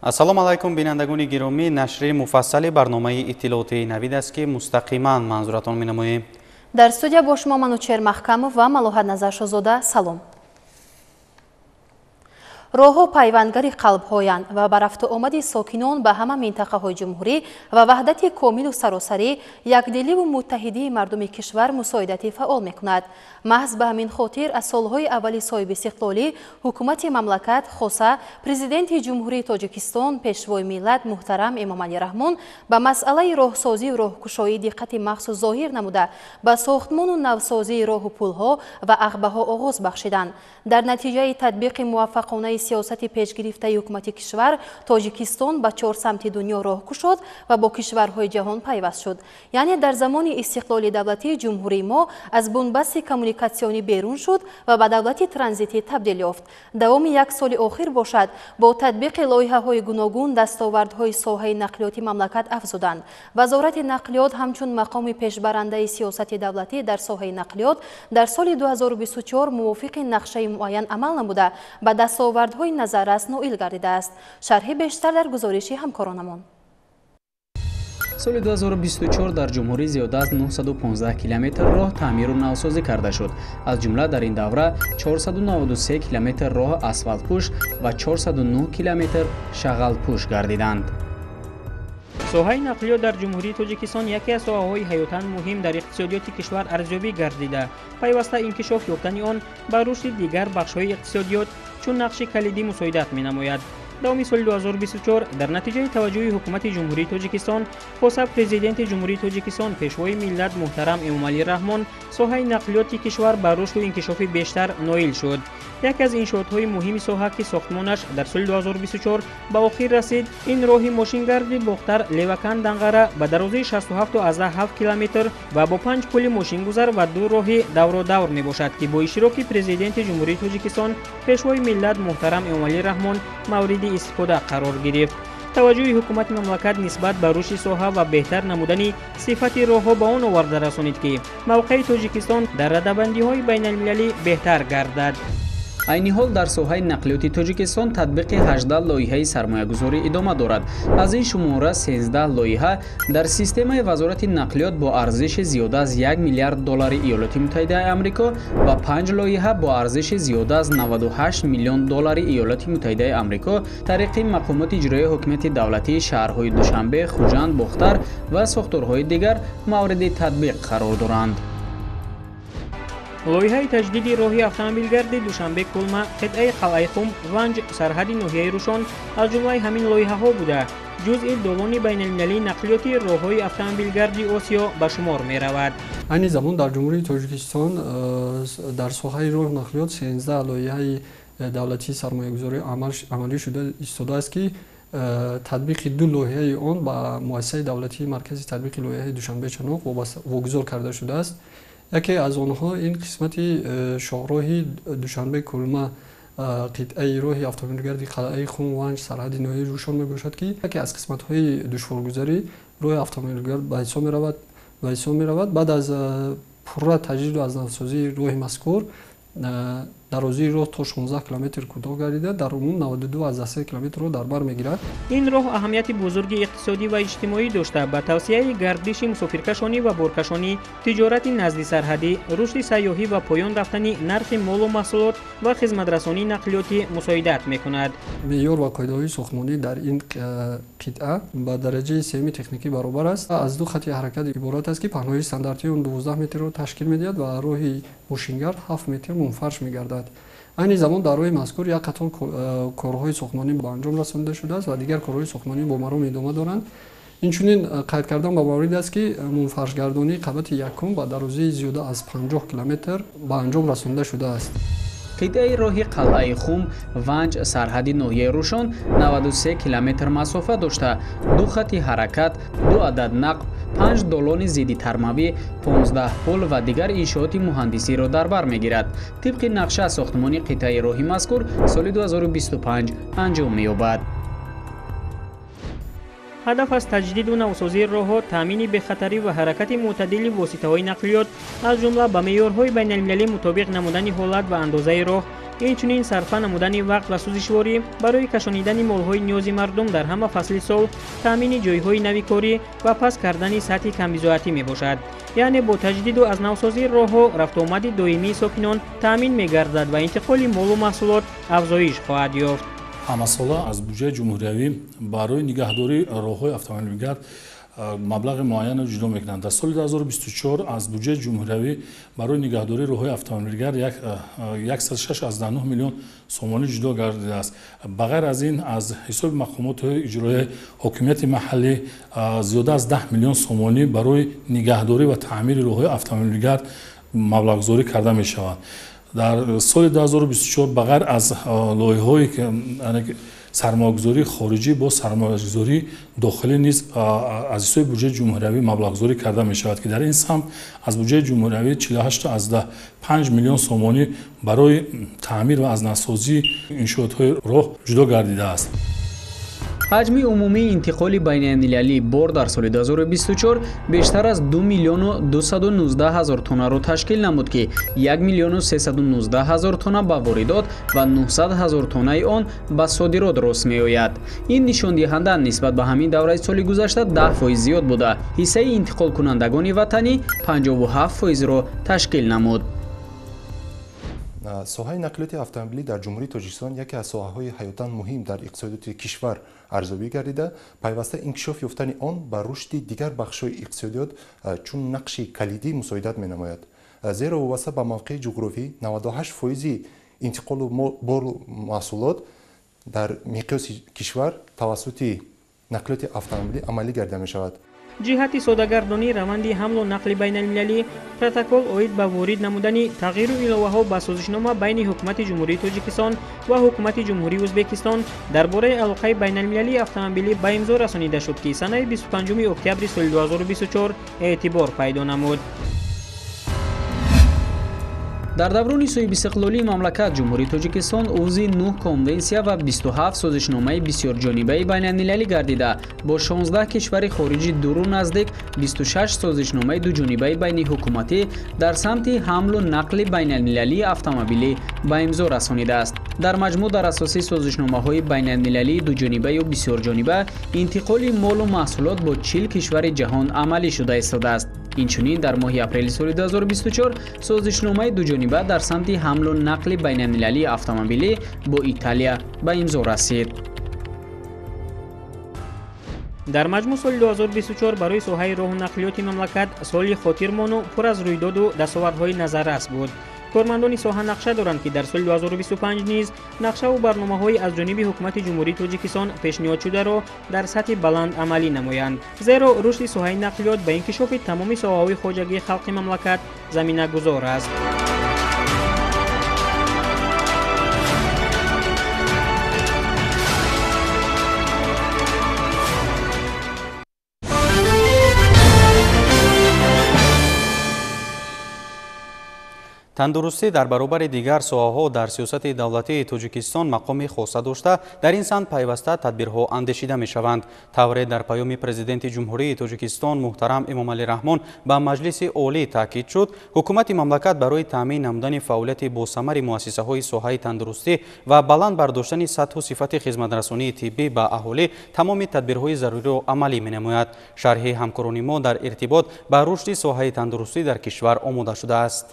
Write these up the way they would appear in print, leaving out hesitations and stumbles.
Ассалому алайкум, бинандагони гиромӣ. Нашри муфассали барномаи иттилоотии Навид аст, ки мустақиман манзуратон менамоем. Дар студия бо шумо Манучер Маҳкамов ва Малоҳат Назаршозода. Салом. Роҳҳо пайвандгари қалбҳоянд ва ба рафту омади сокинон ба ҳама минтақаҳои ҷумҳурӣ ва ваҳдати комилу саросарӣ, якдиливу муттаҳидии мардуми кишвар мусоидати фаъол мекунад. Маҳз ба ҳамин хотир аз солҳои аввали соҳибистиқлолӣ ҳукумати мамлакат, хоса Президенти Ҷумҳурии Тоҷикистон, Пешвои миллат муҳтарам Эмомалӣ Раҳмон ба масъалаи роҳсозию роҳкушоӣ диққати махсус зоҳир намуда, ба сохтмону навсозии роҳу пулҳо ва ағбаҳо оғоз бахшиданд. Дар натиҷаи татбиқи муваффақонаи сиёсати пешгирифтаи ҳукумати кишвар, Тоҷикистон ба чор самти дунё роҳ кушод ва бо кишварҳои ҷаҳон пайваст шуд. Яъне дар замони истиқлоли давлатии ҷумҳурии мо аз бунбасти коммуникатсионӣ берун шуд ва ба давлати транзитӣ табдил ёфт. Давоми як соли охир бошад, бо татбиқи лоиҳаҳои гуногун дастовардҳои соҳаи нақлиёти мамлакат афзуданд. Вазорати нақлиёт ҳамчун мақоми пешбарандаи сиёсати давлатӣ дар соҳаи нақлиёт дар соли 2024 мувофиқи нақшаи муайян амал намуда, ба дастовардҳои назаррас ноил гардидааст. Шарҳи бештар дар гузориши ҳамкоронамон. Соли 2024 дар ҷумҳурӣ зиёда аз 915 километр роҳ таъмиру навсозӣ карда шуд. Аз ҷумла дар ин давра 493 километр роҳ асфалтпӯш ва 409 километр шағалпӯш гардиданд. Соҳаи нақлиёт дар Ҷумҳурии Тоҷикистон яке аз соҳаҳои ҳаётан муҳим дар иқтисодиёти кишвар арзёбӣ гардида, пайваста инкишоф ёфтани он ба рушди дигар бахшҳои иқтисодиёт чун нақши калидӣ мусоидат менамояд. Давоми соли 2024 дар натиҷаи таваҷҷӯҳи Ҳукумати Ҷумҳурии Тоҷикистон, хоса Президенти Ҷумҳурии Тоҷикистон, Пешвои миллат муҳтарам Эмомалӣ Раҳмон, соҳаи нақлиёти кишвар ба рушду инкишофи бештар ноил шуд. Яке аз иншоотҳои муҳими соҳа, ки сохтмонаш дар соли 2024 ба охир расид, ин роҳи мошингарди Бохтар Левакан Данғара ба дарозии 67,7 километр ва бо панҷ пули мошингузар ва ду роҳи давродавр мебошад, ки бо иштироки Президенти Ҷумҳурии Тоҷикистон, Пешвои миллат муҳтарам Эмомалӣ Раҳмон мавриди истифода қарор гирифт. Таваҷҷӯҳи ҳукумати мамлакат нисбат ба рушди соҳа ва беҳтар намудани сифати роҳҳо ба он оварда расонид, ки мавқеи Тоҷикистон дар радабандиҳои байналмилалӣ беҳтар гардад. Айни ҳол дар соҳаи нақлиёти Тоҷикистон татбиқи 18 лоиҳаи сармоягузорӣ идома дорад. Аз ин шумора 13 лоиҳа дар системаи Вазорати нақлиёт бо арзиши зиёда аз 1 миллиард доллари Иёлоти Муттаҳидаи Амрико ва 5 лоиҳа бо арзиши зиёда аз 98 миллион доллари Иёлоти Муттаҳидаи Амрико тариқи мақомоти иҷроияи ҳукумати давлатии шаҳрҳои Душанбе, Хуҷанд, Бохтар ва сохторҳои дигар мавриди татбиқ қарор доранд. Лоиҳаи таҷдиди роҳи автомобилгарди Душанбе Кулма, қитъаи Қалъаи-Хум, Ванҷ, сарҳади ноҳияи Рушон аз ҷумлаи ҳамин лоиҳаҳо буда, ҷузъи долони байналмилалии нақлиёти роҳҳои автомобилгарди Осиё ба шумор меравад. Айни замон дар Ҷумҳурии Тоҷикистон дар соҳаи роҳ нақлиёт 13 лоиҳаи давлатии сармоягузорӣ амалӣ шуда истодааст, ки татбиқи ду лоиҳаи он ба муассисаи давлатии Маркази татбиқи лоиҳаи Душанбе Чаноқ вогузор карда шудааст. Яке аз онҳо ин қисмати шоҳроҳи Душанбе Кулма, қитъаи роҳи автомобилгарди Қалъаи Хум, Ванҷ, сарҳади ноҳияи Рушон мебошад, ки яке аз қисматҳои душворгузари роҳи автомобилгард ба ҳисоб меравад. Баъд аз пурра таҷдиду аз навсозии роҳи мазкур дарозии роҳ то 16 километр кӯтоҳ гардида, дар умум 92,3 километрро дар бар мегирад. Ин роҳ аҳамияти бузурги иқтисодӣ ва иҷтимоӣ дошта, ба тавсияи гардиши мусофиркашонӣ ва боркашонӣ, тиҷорати наздисарҳадӣ, рушди сайёҳӣ ва поён рафтани нархи молу маҳсулот ва хизматрасонии нақлиётӣ мусоидат мекунад. Меъёр ва қоидаҳои сохтмонӣ дар ин қитъа ба дараҷаи сеюми техникӣ баробар аст. Аз ду хати ҳаракат иборат аст, ки паҳноии стандартии он 12 метрро ташкил медиҳад ва роҳи мошингард 7 метр мунфарш мегардад. Айни замон дар роҳи мазкур як қатор корҳои сохтмонӣ ба анҷом расонида шудааст ва дигар корҳои сохтмонӣ бо маром идома доранд. Инчунин қайд кардан ба маврид аст, ки мунфаршгардонии қабати якум ба дарозии зиёда аз 50 километр ба анҷом расонида шудааст. Қитъаи роҳи Қалъаи Хум, Ванҷ, сарҳади ноҳияи Рушон 93 километр масофа дошта, ду хати ҳаракат, ду адад нақб, панҷ долони зидди тармавӣ, 15 пул ва дигар иншооти муҳандисиро дар бар мегирад. Тибқи нақша сохтмони қитъаи роҳи мазкур соли 2025 анҷом меёбад. Ҳадаф аз таҷдиду навсозии роҳҳо таъмини бехатарӣ ва ҳаракати мӯътадили воситаҳои нақлиёт, аз ҷумла ба меъёрҳои байналмилалӣ мутобиқ намудани ҳолат ва андозаи роҳ, Инчунин сарфа намудани вақт ва сӯзишворӣ барои кашонидани молҳои ниёзи мардум дар ҳама фасли сол, таъмини ҷойҳои нави корӣ ва паст кардани сатҳи камбизоатӣ мебошад. Яъне бо таҷдиду аз навсозии роҳҳо рафтуомади доимии сокинон таъмин мегардад ва интиқоли молу маҳсулот афзоиш хоҳад ёфт. Ҳамасола аз буҷаи ҷумҳуриявӣ барои нигаҳдории роҳҳои автомобилгард маблағи муайянро ҷудо мекунанд. Дар соли 2024 аз буҷаи ҷумҳуриявӣ барои нигаҳдории роҳҳои автомобилгард 106,9 миллион сомонӣ ҷудо гардидааст. Ба ғайр аз ин, аз ҳисоби мақомоти иҷроияи ҳокимияти маҳаллӣ зиёда аз 10 миллион сомонӣ барои нигаҳдорӣ ва таъмири роҳҳои автомобилгард маблағгузорӣ карда мешавад. Дар соли 2024 ба ғайр аз лоиҳаҳое ки сармоягузории хориҷӣ бо сармоягузории дохилӣ низ аз ҳисоби буҷаи ҷумҳуриявӣ маблағгузорӣ карда мешавад, ки дар ин самт аз буҷаи ҷумҳуриявӣ 48,5 миллион сомонӣ барои таъмир ва аз навсозии иншоотҳои роҳ ҷудо гардидааст. Ҳаҷми умумии интиқоли байналмилалии бор дар соли 2024 бештар аз 2 миллиону 219 ҳазор тоннаро ташкил намуд, ки 1 миллиону 319 ҳазор тонна ба воридот ва 900 ҳазор тоннаи он ба содирот рост меояд. Ин нишондиҳанда нисбат ба ҳамин давраи соли гузашта 10% зиёд буда, ҳиссаи интиқолкунандагони ватанӣ 57%-ро ташкил намуд. Соҳаи нақлиёти автомобилӣ дар Ҷумҳурии Тоҷикистон яке аз соҳаҳои ҳаётан муҳим дар иқтисодиёти кишвар арзёбӣ гардида, пайваста инкишоф ёфтани он ба рушди дигар бахшҳои иқтисодиёт чун нақши калидӣ мусоидат менамояд. Зеро вобаста ба мавқеи ҷуғрофӣ 98% интиқолу бору маҳсулот дар миқёси кишвар тавассути нақлиёти автомобилӣ амалӣ гарда мешавад. Ҷиҳати содагардонии раванди ҳамлу нақли байналмилалӣ протокол оид ба ворид намудани тағйиру иловаҳо ба созишнома байни Ҳукумати Ҷумҳурии Тоҷикистон ва Ҳукумати Ҷумҳурии Ӯзбекистон дар бораи алоқаи байналмилалии автомобилӣ ба имзо расонида шуд, ки санаи 25 октябри соли 2024 эътибор пайдо намуд. Дар даврони соҳибистиқлолии мамлакат Ҷумҳурии Тоҷикистон узви 9 конвенсия ва 27 созишномаи бисёрҷонибаи байналмилалӣ гардида, бо 16 кишвари хориҷи дуру наздик 26 созишномаи дуҷонибаи байниҳукуматӣ дар самти ҳамлу нақли байналмилалии автомобилӣ ба имзо расонидааст. Дар маҷмӯъ дар асоси созишномаҳои байналмилалии дуҷонибаю бисёрҷониба интиқоли молу маҳсулот бо 40 кишвари ҷаҳон амалӣ шуда истодааст. Инчунин дар моҳи апрели соли 2024 созишномаи дуҷониба дар самти ҳамлу нақли байналмилалии автомобилӣ бо Италия ба имзо расид. Дар маҷмӯъ соли 2024 барои соҳаи роҳу нақлиёти мамлакат соли хотирмону пур аз рӯйдоду дастовардҳои назаррас буд. Кормандони соҳа нақша доранд, ки дар соли 2025 низ нақшаву барномаҳои аз ҷониби Ҳукумати Ҷумҳурии Тоҷикистон пешниҳодшударо дар сатҳи баланд амалӣ намоянд. Зеро рушди соҳаи нақлиёт ба инкишофи тамоми соҳаҳои хоҷагии халқи мамлакат заминагузор аст. Тандурустӣ дар баробари дигар соҳаҳо дар сиёсати давлатии Тоҷикистон мақоми хоса дошта, дар ин самт пайваста тадбирҳо андешида мешаванд. Тавре дар паёми Президенти Ҷумҳурии Тоҷикистон муҳтарам Эмомалӣ Раҳмон ба Маҷлиси Олӣ таъкид шуд, ҳукумати мамлакат барои таъмин намудани фаъолияти босамари муассисаҳои соҳаи тандурустӣ ва баланд бардоштани сатҳу сифати хизматрасонии тиббӣ ба аҳолӣ тамоми тадбирҳои заруриро амалӣ менамояд. Шарҳи ҳамкорони мо дар иртибот ба рушди соҳаи тандурустӣ дар кишвар омода шудааст.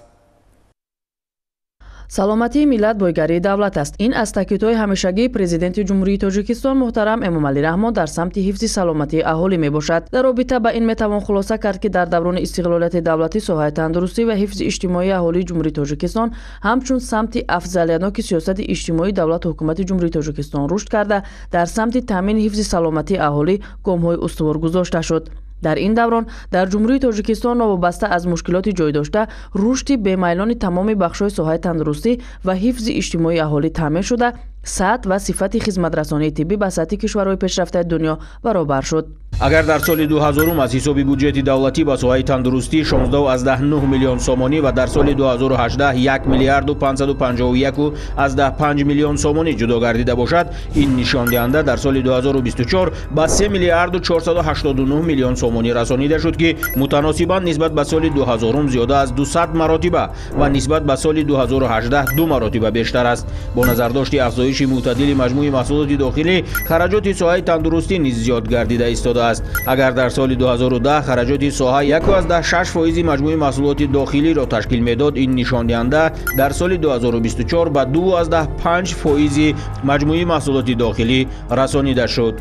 Саломатии миллат бойгарии давлат аст. Ин аз таъкидҳои ҳамешагии Президенти Ҷумҳурии Тоҷикистон муҳтарам Эмомалӣ Раҳмон дар самти ҳифзи саломатии аҳолӣ мебошад. Дар робита ба ин метавон хулоса кард, ки дар даврони истиқлолияти давлатӣ соҳаи тандурустӣ ва ҳифзи иҷтимоии аҳолии Ҷумҳурии Тоҷикистон ҳамчун самти афзалиятноки сиёсати иҷтимоии давлату ҳукумати Ҷумҳурии Тоҷикистон рушд карда, дар самти таъмини ҳифзи саломатии аҳолӣ гомҳои устувор гузошта шуд. Дар ин даврон дар Ҷумҳурии Тоҷикистон новобаста аз мушкилоти ҷой дошта, рушди бемайлони тамоми бахшҳои соҳаи тандурустӣ ва ҳифзи иҷтимоии аҳолӣ таъмин шуда, сатҳ ва сифати хизматрасонии тиббӣ ба сатҳи кишварҳои пешрафтаи дунё баробар шуд. Агар дар соли 2000 аз ҳисоби буҷети давлатӣ ба соҳаи тандурустӣ 16,9 миллион сомонӣ ва дар соли 2018 1 миллиарду 551,5 миллион сомонӣ ҷудо гардида бошад, ин нишондиҳанда дар соли 2024 ба 3 миллиарду 489 миллион сомонӣ расонида шуд, ки мутаносибан нисбат ба соли 2000 зиёда аз 200 маротиба ва нисбат ба соли 2018 ду маротиба бештар аст. Бо назардошти афзоиши мӯътадили маҷмӯи маҳсулоти дохилӣ, хараҷоти соҳаи тандурустӣ низ зиёд гардида истодааст. Агар дар соли 2010 хараҷоти соҳа 1,6% маҷмӯи маҳсулоти дохилиро ташкил медод, ин нишондиҳанда дар соли 2024 ба 2,5% маҷмӯи маҳсулоти дохилӣ расонида шуд.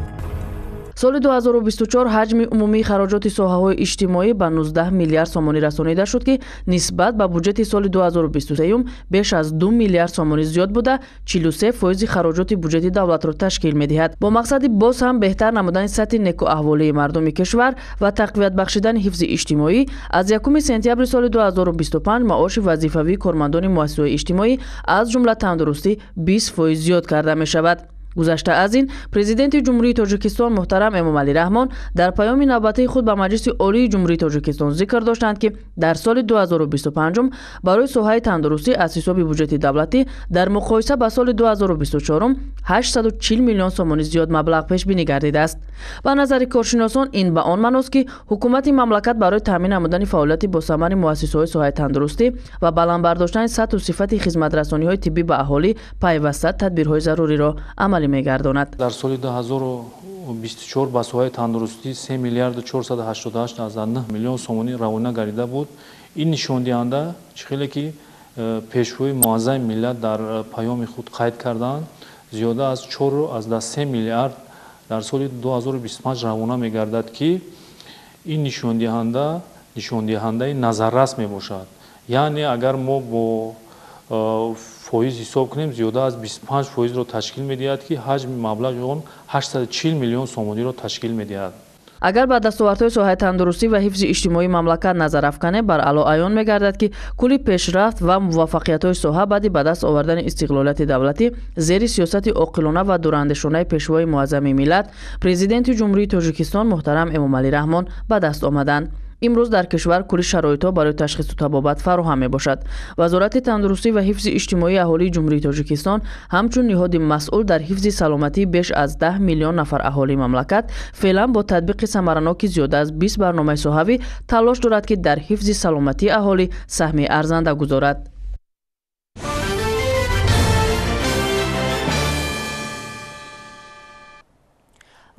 Соли 2024 ҳаҷми умумии хароҷоти соҳаҳои иҷтимоӣ ба 19 миллиард сомонӣ расонида шуд, ки нисбат ба буҷети соли 2023 беш аз 2 миллиард сомонӣ зиёд буда, 43% хароҷоти буҷети давлатро ташкил медиҳад. Бо мақсади боз ҳам беҳтар намудани сатҳи некӯаҳволии мардуми кишвар ва тақвият бахшидани ҳифзи иҷтимоӣ, аз 1 сентябри соли 2025 маоши вазифавии кормандони муассисаҳои иҷтимоӣ аз ҷумла тандурустӣ 20% зиёд карда мешавад. Гузашта аз ин, Президенти Ҷумҳурии Тоҷикистон муҳтарам Эмомалӣ Раҳмон дар паёми навбатии худ ба Маҷлиси Олии Ҷумҳурии Тоҷикистон зикр доштанд, ки дар соли 2025 барои соҳаи тандурустӣ аз ҳисоби буҷети давлатӣ дар муқоиса ба соли 2024 840 миллион сомонӣ зиёд маблағ пешбинӣ гардидааст. Ба назари коршиносон, ин ба он маъност, ки ҳукумати мамлакат барои таъмин намудани фаъолияти босамари муассисаҳои соҳаи тандурустӣ ва баланд бардоштани сатҳу сифати хизматрасониҳои тиббӣ ба аҳолӣ пайваста тадбирҳои заруриро амалӣ мегардонад. Дар соли 2024 ба соҳаи тандурустӣ 3 миллиарду 488,9 миллион сомонӣ равона гардида буд. Ин нишондиҳанда чӣ хеле ки пешвои муаззами миллат дар паёми худ қайд карданд, зиёда аз 4,3 миллиард дар соли 2025 равона мегардад, ки ин нишондиҳанда нишондиҳандаи назаррас мебошад. Яъне агар мо бо фоиз ҳисоб кунем, зиёда аз 25%-ро ташкил медиҳад, ки ҳаҷми маблағи он 840 миллион сомониро ташкил медиҳад. Агар ба дастовардҳои соҳаи тандурустӣ ва ҳифзи иҷтимоии мамлакат назар афканем, баръало аён мегардад, ки кулли пешрафт ва муваффақиятҳои соҳа баъди ба даст овардани истиқлолияти давлатӣ зери сиёсати оқилона ва дурандешонаи пешвои муаззами миллат, Президенти Ҷумҳурии Тоҷикистон муҳтарам Эмомалӣ Раҳмон ба даст омаданд. Имрӯз дар кишвар кулли шароитҳо барои ташхису табобат фароҳам мебошад. Вазорати тандурустӣ ва ҳифзи иҷтимоии аҳолии Ҷумҳурии Тоҷикистон ҳамчун ниҳоди масъул дар ҳифзи саломатии беш аз 10 миллион нафар аҳолии мамлакат феълан бо татбиқи самараноки зиёда аз 20 барномаи соҳавӣ талош дорад, ки дар ҳифзи саломатии аҳолӣ саҳми арзанда гузорад.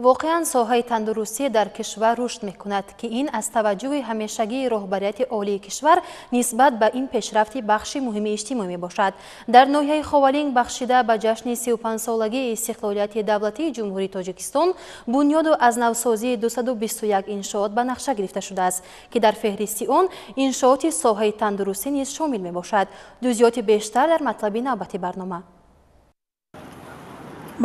Воқеан соҳаи тандурустӣ дар кишвар рушд мекунад, ки ин аз таваҷҷӯҳи ҳамешагии роҳбарияти олии кишвар нисбат ба ин пешрафти бахши муҳими иҷтимоӣ мебошад. Дар ноҳияи Ховалинг бахшида ба ҷашни 35-солагии истиқлолияти давлатии Ҷумҳурии Тоҷикистон бунёду аз навсозии 221 иншоот ба нақша гирифта шудааст, ки дар феҳристи он иншооти соҳаи тандурустӣ низ шомил мебошад. Ҷузъиёти бештар дар матлаби навбати барнома.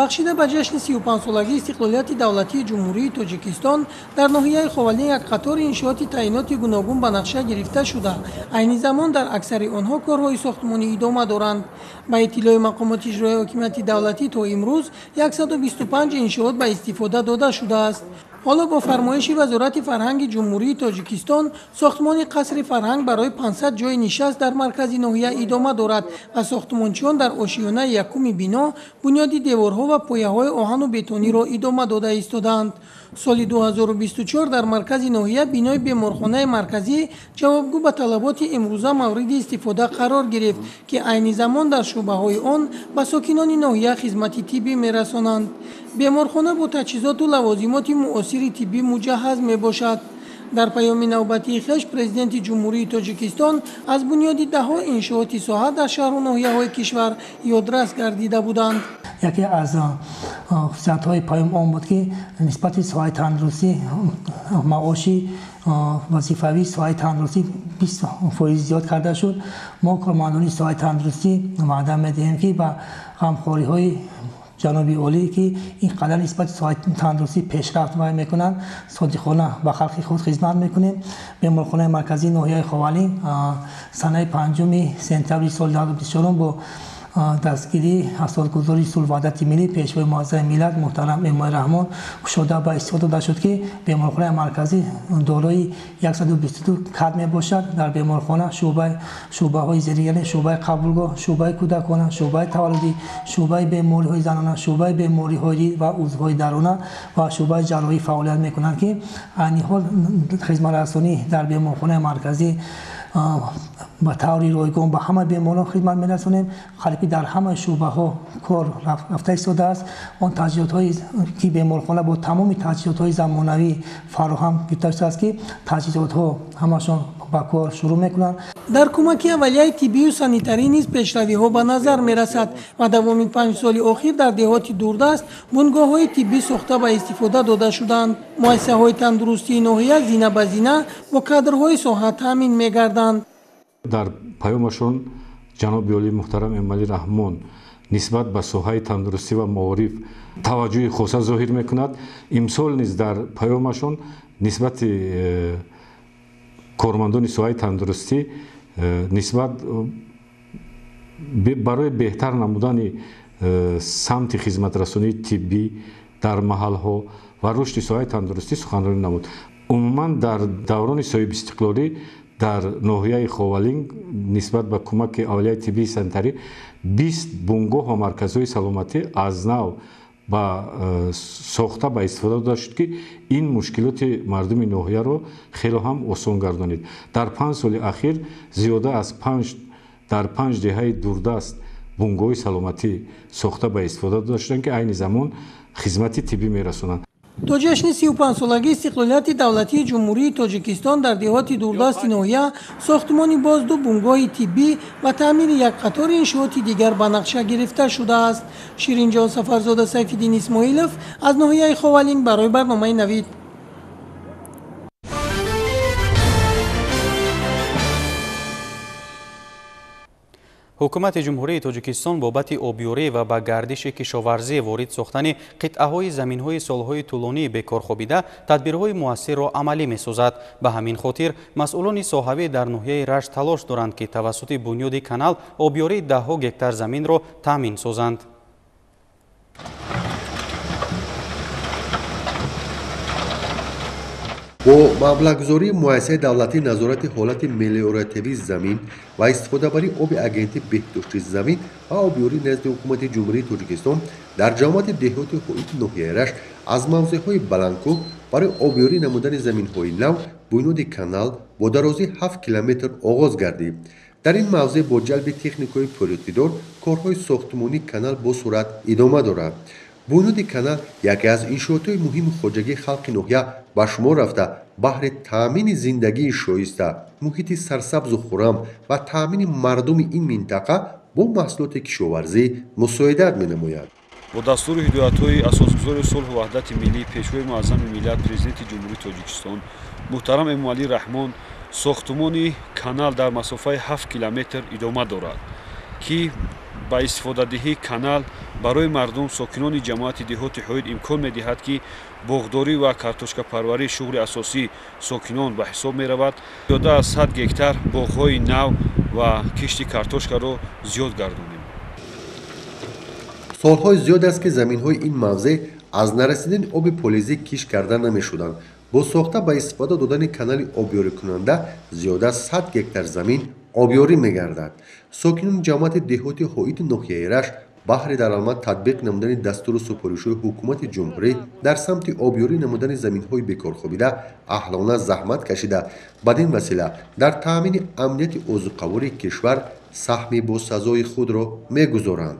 Бахшида ба ҷашни 35-солагии истиқлолияти давлатии Ҷумҳурии Тоҷикистон дар ноҳияи Ховалинг як қатори иншооти таъиноти гуногун ба нақша гирифта шуда, айни замон дар аксари онҳо корҳои сохтмонӣ идома доранд. Ба иттилои мақомоти иҷроияи ҳокимияти давлатӣ то имрӯз 125 иншоот ба истифода дода шудааст. Ҳоло бо фармоиши Вазорати фарҳанги Ҷумҳурии Тоҷикистон сохтмони қасри фарҳанг барои 500 ҷойи нишаст дар маркази ноҳия идома дорад ва сохтмончиён дар ошиёнаи якуми бино бунёди деворҳо ва пояҳои оҳану бетониро идома дода истодаанд. Соли 2024 дар маркази ноҳия бинои беморхонаи марказӣ ҷавобгӯ ба талаботи имрӯза мавриди истифода қарор гирифт, ки айни замон дар шӯъбаҳои он ба сокинони ноҳия хизмати тиббӣ мерасонанд. Беморхона бо таҷҳизоту лавозимоти муосири тиббӣ муҷаҳҳаз мебошад. Дар паёми навбатии хеш Президенти Ҷумҳурии Тоҷикистон аз бунёди даҳҳо иншооти соҳа дар шаҳру ноҳияҳои кишвар ёдрас гардида буданд. Яке аз хусусиятҳои паём он буд, ки нисбати соҳаи тандурустӣ маоши вазифавии соҳаи тандурустӣ 20% зиёд карда шуд. Мо кормандони соҳаи тандурустӣ ваъда медиҳем, ки ба ғамхориҳои ҷаноби олӣ, ки ин қадар нисбати соҳаи тандурустӣ пешрафт мекунанд, содиқона ба халқи худ хизмат мекунем. Беморхонаи марказии ноҳияи Ховалинг санаи 5 сентябри соли 2024 бо дастгирии асосгузори сулҳу ваҳдати миллӣ, Пешвои муаззами миллат муҳтарам Эмомалӣ Раҳмон кушода ба истифода дода шуд, ки беморхонаи марказӣ дорои 122 кад мебошад. Дар беморхона шӯъбаҳои зерин, яъне шӯъбаи қабулгоҳ, шӯъбаи кӯдакона, шӯъбаи таваллудӣ, шӯъбаи бемориҳои занона, шӯъбаи бемориҳои дил ва узвҳои дарона ва шӯъбаи ҷарроҳӣ фаъолият мекунанд, ки айни ҳол хизматрасонӣ дар беморхонаи марказӣ ба таври ройгон ба ҳама беморон хидмат мерасонем. Қариб ки дар ҳама шӯъбаҳо кор рафта истодааст. Он таҷҳизотҳое ки беморхона бо тамоми таҷҳизотҳои замонавӣ фароҳам гирифта шудааст, ки таҷҳизотҳо ҳамашон ба кор шурӯъ мекунанд. Дар кӯмаки аввалияи тиббию санитарӣ низ пешравиҳо ба назар мерасад ва давоми 5 соли охир дар деҳоти дурдаст бунгоҳҳои тиббӣ сохта ба истифода дода шуданд. Муассисаҳои тандурустии ноҳия зина ба зина бо кадрҳои соҳа таъмин мегарданд. Дар паёмашон ҷаноби олии муҳтарам Эмомалӣ Раҳмон нисбат ба соҳаи тандурустӣ ва маориф таваҷҷӯҳи хоса зоҳир мекунад. Имсол низ дар паёмашон нисбати кормандони соҳаи тандурустӣ нисбат барои беҳтар намудани самти хизматрасонии тиббӣ дар маҳалҳо ва рушди соҳаи тандурустӣ суханронӣ намуд. Умуман дар даврони соҳибистиқлолӣ дар ноҳияи Ховалинг нисбат ба кӯмаки аввалияи тиббии санитарӣ 20 бунгоҳ ва марказҳои саломатӣ аз нав ба сохта ба истифода дода шуд, ки ин мушкилоти мардуми ноҳияро хело ҳам осон гардонид. Дар 5 соли ахир зиёда аз дар 5 деҳаи дурдаст бунгоҳи саломатӣ сохта ба истифода дода шуданд, ки айни замон хизмати тиббӣ мерасонанд. То ҷашни 35-солагии истиқлолияти давлатии Ҷумҳурии Тоҷикистон дар деҳоти дурдасти ноҳия сохтмони боз 2 бунгоҳи тиббӣ ва таъмири як қатори иншооти дигар ба нақша гирифта шудааст. Ширинҷон Сафарзода, Сайфиддин Исмоилов аз ноҳияи Ховалинг барои барномаи Навид. Ҳукумати Ҷумҳурии Тоҷикистон бобати обёрӣ ва ба гардиши кишоварзӣ ворид сохтани қитъаҳои заминҳои солҳои тӯлонии бекор хобида тадбирҳои муассирро амалӣ месозад. Ба ҳамин хотир масъулони соҳавӣ дар ноҳияи Рашт талош доранд, ки тавассути бунёди канал обёрии даҳҳо гектар заминро таъмин созанд. Бо маблағгузории муассисаи давлатии назорати ҳолати мелиоративии замин ва истифодабарии оби агентии беҳдошти замин ва обёрӣ назди ҳукумати Ҷумҳурии Тоҷикистон дар ҷамоати деҳоти Ҳоити ноҳияи Рашт аз мавзеъҳои баландкӯҳ барои обёрӣ намудани заминҳои нав бунёди канал бо дарозии 7 километр оғоз гардид. Дар ин мавзеъ бо ҷалби техникаҳои пуриқтидор корҳои сохтмонии канал бо суръат идома дорад. Бунёди канал яке аз иншоотҳои муҳими хоҷагии халқи ноҳия ба шумор рафта, баҳри таъмини зиндагии шоиста, муҳити сарсабзу хуррам ва таъмини мардуми ин минтақа бо маҳсулоти кишоварзӣ мусоидат менамояд. Бо дастуру ҳидоятҳои асосгузори сулҳу ваҳдати миллӣ, Пешвои муаззами миллат, Президенти Ҷумҳурии Тоҷикистон муҳтарам Эмомалӣ Раҳмон сохтмони канал дар масофаи 7 километр идома дорад, ки ба истифодадиҳии канал барои мардум, сокинони ҷамоати деҳоти Ҳоид имкон медиҳад, ки боғдорӣ ва картошкапарварӣ шуғли асосии сокинон ба ҳисоб меравад. Зиёда аз 100 гектар боғҳои нав ва кишти картошкаро зиёд гардонем. Солҳои зиёд аст, ки заминҳои ин мавзеъ аз нарасидани оби полизӣ кишт карда намешуданд. Бо сохта ба истифода додани канали обёрикунанда зиёда аз 100 гектар замин обёрӣ мегардад. Сокинони ҷамоати деҳоти Ҳоити ноҳияи Рашт баҳри дар амал татбиқ намудани дастуру супоришҳои ҳукумати ҷумҳурӣ дар самти обёрӣ намудани заминҳои бекорхобида аҳлона заҳмат кашида, бадин васила дар таъмини амнияти озуқавории кишвар саҳми босазои худро мегузоранд.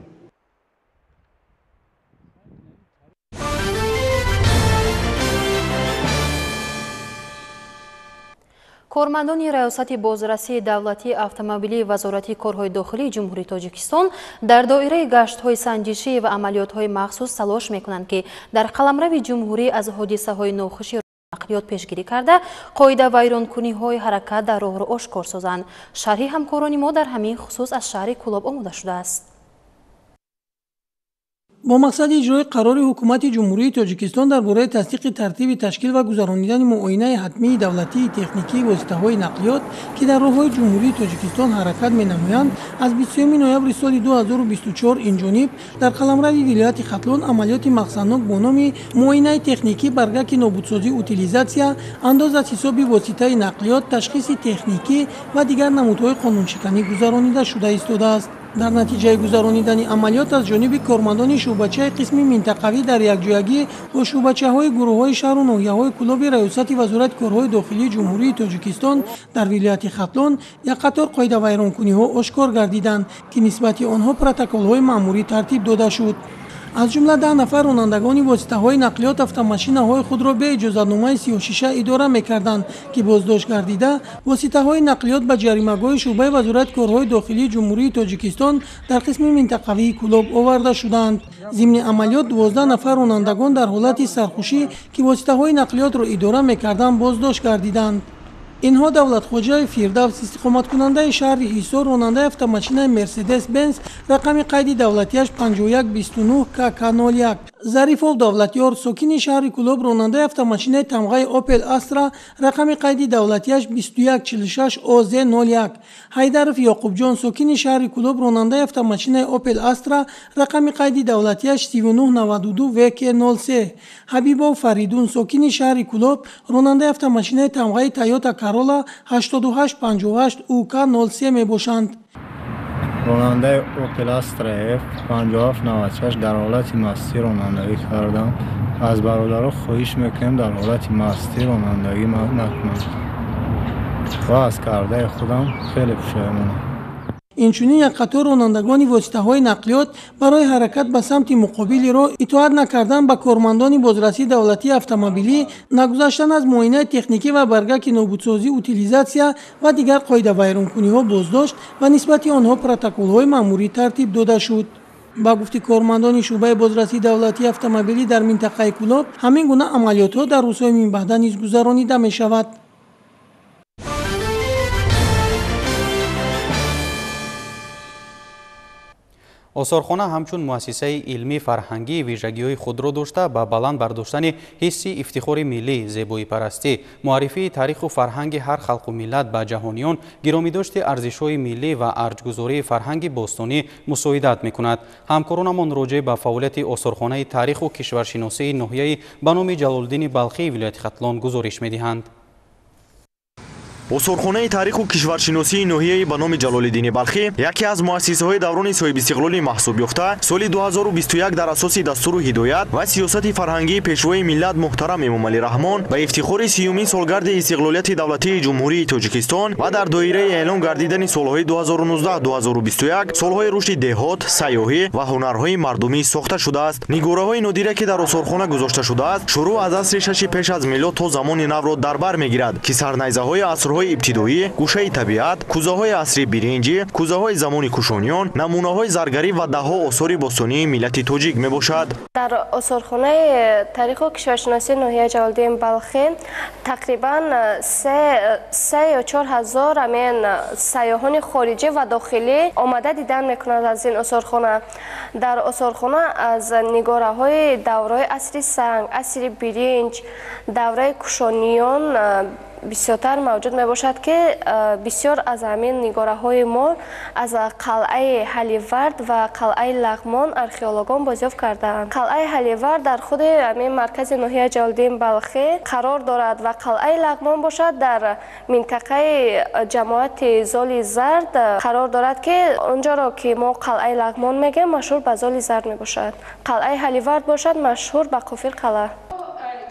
Кормандони Раёсати бозрасии давлатии автомобилии Вазорати корҳои дохилии Ҷумҳурии Тоҷикистон дар доираи гаштҳои санҷишӣ ва амалиётҳои махсус талош мекунанд, ки дар қаламрави ҷумҳурӣ аз ҳодисаҳои нохуши нақлиёт пешгирӣ карда, қоидавайронкуниҳои ҳаракат дар роҳро ошкор созанд. Шарҳи ҳамкорони мо дар ҳамин хусус аз шаҳри Кӯлоб омода шудааст. Бо мақсади иҷрои қарори Ҳукумати Ҷумҳурии Тоҷикистон дар бораи тасдиқи тартиби ташкил ва гузаронидани муоинаи ҳатмии давлатии техникии воситаҳои нақлиёт, ки дар роҳҳои Ҷумҳурии Тоҷикистон ҳаракат менамоянд, аз 23 ноябри соли 2024 инҷониб дар қаламрави вилояти Хатлон амалиёти мақсаднок бо номи муоинаи техникӣ, баргаки нобудсозӣ, утилизатсия, андоз аз ҳисоби воситаи нақлиёт, ташхиси техникӣ ва дигар намудҳои қонуншиканӣ гузаронида шуда истодааст. Дар натиҷаи гузаронидани амалиёт аз ҷониби кормандони шӯъбачаи қисми минтақавӣ дар якҷоягӣ бо шӯъбачаҳои гурӯҳҳои шаҳру ноҳияҳои Кӯлоби Раёсати Вазорати корҳои дохилии Ҷумҳурии Тоҷикистон дар вилояти Хатлон як қатор қоидавайронкуниҳо ошкор гардиданд, ки нисбати онҳо протоколҳои маъмурӣ тартиб дода шуд. Аз ҷумла 10 нафар ронандагони воситаҳои нақлиёт автомашинаҳои худро бе иҷозатномаи сиёҳшиша идора мекарданд, ки боздошт гардида воситаҳои нақлиёт ба ҷаримагоҳи шӯъбаи Вазорати корҳои дохилии Ҷумҳурии Тоҷикистон дар қисми минтақавии Кӯлоб оварда шуданд. Зимни амалиёт 12 нафар ронандагон дар ҳолати сархушӣ, ки воситаҳои нақлиётро идора мекарданд, боздошт гардиданд. Инҳо Давлатхоҷаи Фирдавс, истиқоматкунандаи шаҳри Ҳисор, ронандаи автомашинаи Мерседес Бенз, рақами қайди давлатиаш 5129 КК01, Зарифов Давлатёр, сокини шаҳри Кӯлоб, ронандаи автомашинаи тамғаи Опел Астра, рақами қайди давлатиаш 2146 ОЗ01, Ҳайдаров Ёқубҷон, сокини шаҳри Кӯлоб, ронандаи автомашинаи Опел Астра, рақами қайди давлатиаш 3992 ВК03, Ҳабибов Фаридун, сокини шаҳри Кӯлоб, ронандаи автомашинаи тамғаи Тойота Карола 8858 УК03 мебошанд. Ронандаи Опел Астра F 5796 дар ҳолати мастӣ ронандагӣ кардам. Аз бародаро хоҳиш мекунем, дар ҳолати мастӣ ронандагӣ накунанд ва аз кардаи худам хеле пушаймонам. Инчунин як қатор ронандагони воситаҳои нақлиёт барои ҳаракат ба самти муқобили роҳ, итоат накардан ба кормандони бозрасии давлатии автомобилӣ, нагузаштан аз муоинаи техникӣ ва баргаки нобудсозӣ, утилизатсия ва дигар қоидавайронкуниҳо боздошт ва нисбати онҳо протоколҳои маъмурӣ тартиб дода шуд. Ба гуфти кормандони шӯъбаи бозрасии давлатии автомобилӣ дар минтақаи Кӯлоб, ҳамин гуна амалиётҳо дар рӯзҳои минбаъда низ гузаронида мешавад. Осорхона ҳамчун муассисаи илмӣ фарҳангӣ вижагиҳои худро дошта ба баланд бардоштани ҳисси ифтихори миллӣ, зебоипарастӣ, муаррифии таъриху фарҳанги ҳар халқу миллат ба ҷаҳониён, гиромидошти арзишҳои миллӣ ва арҷгузории фарҳанги бостонӣ мусоидат мекунад. Ҳамкоронамон роҷеъ ба фаъолияти осорхонаи таъриху кишваршиносии ноҳияи ба номи Ҷалолиддини Балхии вилояти Хатлон гузориш медиҳанд. Осорхонаи таъриху кишваршиносии ноҳияи ба номи Ҷалолиддини Балхӣ яке аз муассисаҳои даврони соҳибистиқлолӣ маҳсуб ёфта, соли 2021 дар асоси дастуру ҳидоят ва сиёсати фарҳангии пешвои миллат муҳтарам Эмомалӣ Раҳмон ба ифтихори 30-умин солгарди истиқлолияти давлатии Ҷумҳурии Тоҷикистон ва дар доираи эълон гардидани солҳои 2019-2021 солҳои рушди деҳот, сайёҳӣ ва ҳунарҳои мардумӣ сохта шудааст. Нигораҳои нодира, ки дар осорхона гузошта шудааст, шурӯъ аз асри шаши пеш аз милод то замони навро дар бар мегирад, ки сарнайзаҳои асрҳои ибтидоӣ, гӯшаи табиат, кӯзаҳои асри биринҷӣ, кӯзаҳои замони кушониён, намунаҳои заргарӣ ва даҳҳо осори бостонии миллати тоҷик мебошад. Дар осорхонаи таъриху кишваршиносии ноҳияи Ҷалолиддини Балхӣ тақрибан 3 ё 4 ҳазор ҳамин сайёҳони хориҷӣ ва дохилӣ омада дидан мекунанд аз ин осорхона. Дар осорхона аз нигораҳои давраи асри санг, асри биринҷ, давраи кушониён бисёртар мавҷуд мебошад, ки бисёр аз ҳамин нигораҳои мо аз қалъаи Ҳаливард ва қалъаи Лағмон археологон бозёфт кардаанд. Қалъаи Ҳаливард дар худи ҳамин маркази ноҳияи Ҷалолиддини Балхӣ қарор дорад ва қалъаи Лағмон бошад дар минтақаи ҷамоати Золи Зард қарор дорад, ки онҷоро ки мо қалъаи Лағмон мегӯем, машҳур ба Золи Зард мебошад. Қалъаи Ҳаливард бошад машҳур ба Қофир қалъа.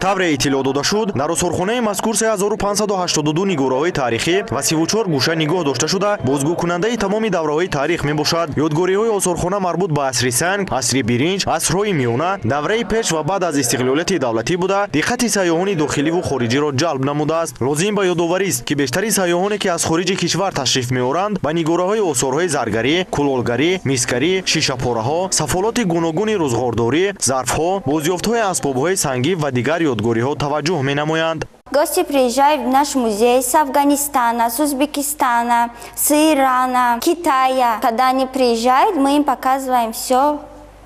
Тавре иттилоъ дода шуд, дар осорхонаи мазкур 3582 нигораҳои таърихӣ ва 34 гӯша нигоҳ дошта шуда, бозгӯкунандаи тамоми давраҳои таърих мебошад. Ёдгориҳои осорхона марбут ба асри санг, асри биринҷ, асрҳои миёна, давраи пеш ва баъд аз истиқлолияти давлатӣ буда, диққати сайёҳони дохиливу хориҷиро ҷалб намудааст. Лозим ба ёдоварист, ки бештари сайёҳоне, ки аз хориҷи кишвар ташриф меоранд, ба нигораҳои осорҳои заргарӣ, кулолгарӣ, мисгарӣ, шишапораҳо, сафолоти гуногуни рӯзғордорӣ, зарфҳо, бозёфтҳои асбобҳои сангӣ ва дигар ёдгориҳо таваҷҷӯҳ менамоянд. Гости приезжают в наш музей с Афганистана, с Узбекистана, с Ирана, Китая. Когда они приезжают, мы им показываем все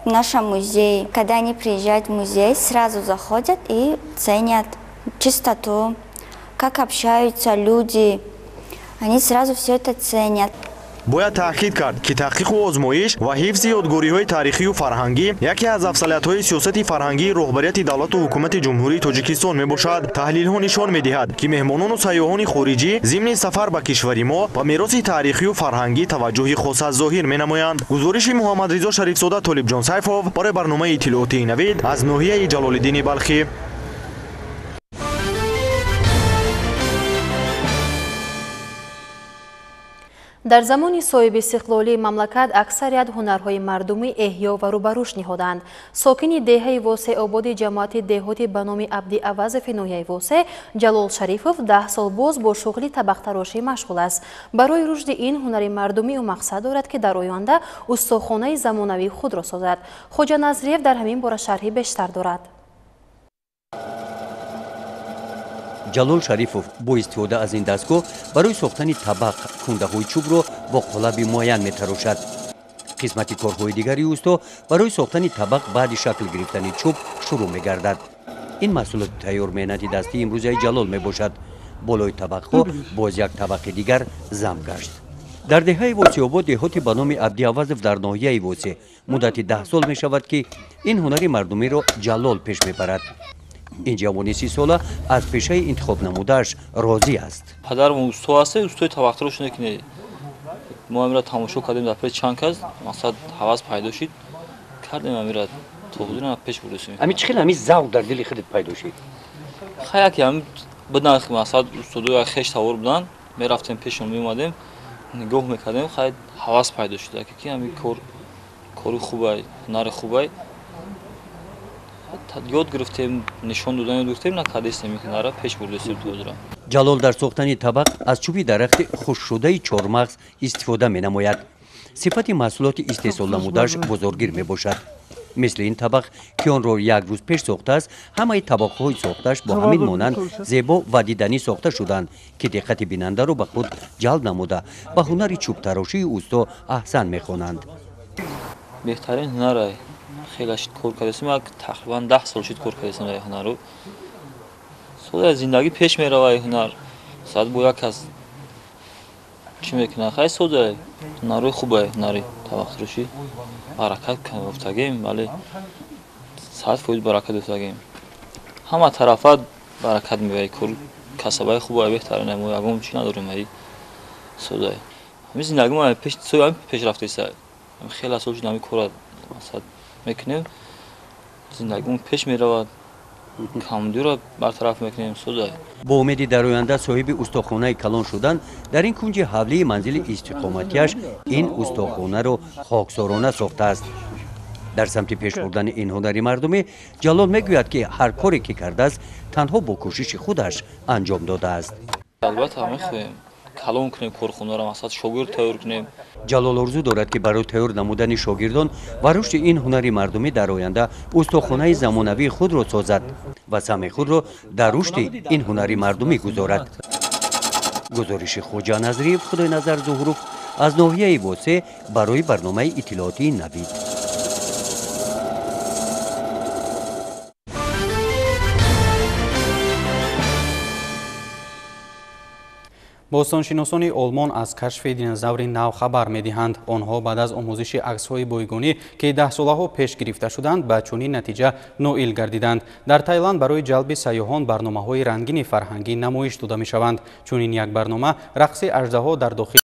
в нашем музее. Когда они приезжают в музей, сразу заходят и ценят чистоту, как общаются люди. Они сразу все это ценят. Бояд таъкид кард, ки таҳқиқу озмоиш ва ҳифзи ёдгориҳои таърихию фарҳангӣ яке аз афзалиятҳои сиёсати фарҳангии роҳбарияти давлату ҳукумати Ҷумҳурии Тоҷикистон мебошад. Таҳлилҳо нишон медиҳад, ки меҳмонону сайёҳони хориҷӣ зимни сафар ба кишвари мо ба мероси таърихию фарҳангӣ таваҷҷӯҳи хоса зоҳир менамоянд. Гузориши Муҳаммадризо Шарифзода, Толибҷон Сайфов барои барномаи иттилоотии Навид аз ноҳияи Ҷалолиддини Балхӣ. Дар замони соҳибистиқлолии мамлакат аксарият ҳунарҳои мардумӣ эҳё ва рӯ ба рушд ниҳоданд. Сокини деҳаи Восеободи ҷамоати деҳоти ба номи Абди Авазови ноҳияи Восе Ҷалол Шарифов 10 сол боз бо шуғли табақтарошӣ машғул аст. Барои рушди ин ҳунари мардумӣ ӯ мақсад дорад, ки дар оянда устохонаи замонавии худро созад. Хоҷа Назриев дар ҳамин бора шарҳи бештар дорад. Ҷалол Шарифов бо истифода аз ин дастгоҳ барои сохтани табақ кундаҳои чӯбро бо қолаби муайян метарошад. Қисмати корҳои дигари усто барои сохтани табақ баъди шакл гирифтани чӯб шурӯъ мегардад. Ин маҳсулоти тайёр меҳнати дастии имрӯзаи Ҷалол мебошад. Болои табақҳо боз як табақи дигар зам гашт. Дар деҳаи Восеобод деҳоти ба номи Абди Авазов дар ноҳияи Восе муддати 10 сол мешавад, ки ин ҳунари мардумиро Ҷалол пеш мебарад. Ин ҷавони 30сола аз пешаи интихоб намудааш розӣ аст. Падарам усто аст, устои табақтарош не. Мо амира тамошо кардем дар пеш чанд кас, мақсад ҳавас пайдо шид, кардем амира то ҳозир пеш бурдем. Ами чӣ хел ами завқ дар дили худат пайдо шид? Хай яке ами будан, мақсад устодои хеш тавор буданд, мерафтем пешон меомадем, нигоҳ мекардем, хай ҳавас пайдо шид, ки ами кор кори хубай, ҳунари хубай. Ёд гирифтем, нишон додан ёд гирифтем, накардестем ин ҳунарро пеш бурдестем то ҳозир. Ҷалол дар сохтани табақ аз чӯби дарахти хушкшудаи чормағз истифода менамояд. Сифати маҳсулоти истеҳсол намудааш бозоргир мебошад. Мисли ин табақ, ки онро як рӯз пеш сохтааст, ҳамаи табақҳои сохтааш бо ҳамин монанд зебо ва диданӣ сохта шуданд, ки диққати бинандаро ба худ ҷалб намуда ба ҳунари чӯбтарошии усто аҳсан мехонанд. Беҳтарин ҳунар хеле шид кор кардастем, як тақрибан 10 сол шид кор кардастем дар ҳунару. Соли аз зиндагӣ пеш мерава ин ҳунар. Саат бо як кас чӣ мекунад? Хай сода ҳунарҳои хубе, ҳунари табақтарошӣ. Баракат ёфтагем, вале 100% баракат ёфтагем. Ҳама тарафа баракат меояд, кор касабаи хубе, беҳтарин мо ягон чӣ надорем ай сода. Ҳамин зиндагӣ мо пеш соя пеш рафтеса. Хеле сол шид ҳамин корро масалан мекунем, зиндагимон пеш меравад, камдиро бартараф мекунем. Суда бо умеди дар оянда соҳиби устохонаи калон шудан дар ин кунҷи ҳавлии манзили истиқоматиаш ин устохонаро хоксорона сохтааст. Дар самти пеш бурдани ин ҳунари мардумӣ Ҷалол мегӯяд, ки ҳар коре ки кардааст танҳо бо кӯшиши худаш анҷом додааст. Албатта мехоҳем калон кунем корхонаро, мақсад шогирд тайёр кунем. Ҷалол орзу дорад, ки барои тайёр намудани шогирдон ва рушди ин ҳунари мардумӣ дар оянда устохонаи замонавии худро созад ва саҳми худро дар рушди ин ҳунари мардумӣ гузорад. Гузориши Хоҷа Назриев, Худойназар Зуҳуров аз ноҳияи Восе барои барномаи иттилоотии Навид. Бостоншиносони Олмон аз кашфи динозаври нав хабар медиҳанд. Онҳо баъд аз омӯзиши аксҳои бойгонӣ, ки даҳсолаҳо пеш гирифта шуданд, ба чунин натиҷа ноил гардиданд. Дар Тайланд барои ҷалби сайёҳон барномаҳои рангини фарҳангӣ намоиш дода мешаванд. Чунин як барнома рақси аждаҳо дар дохили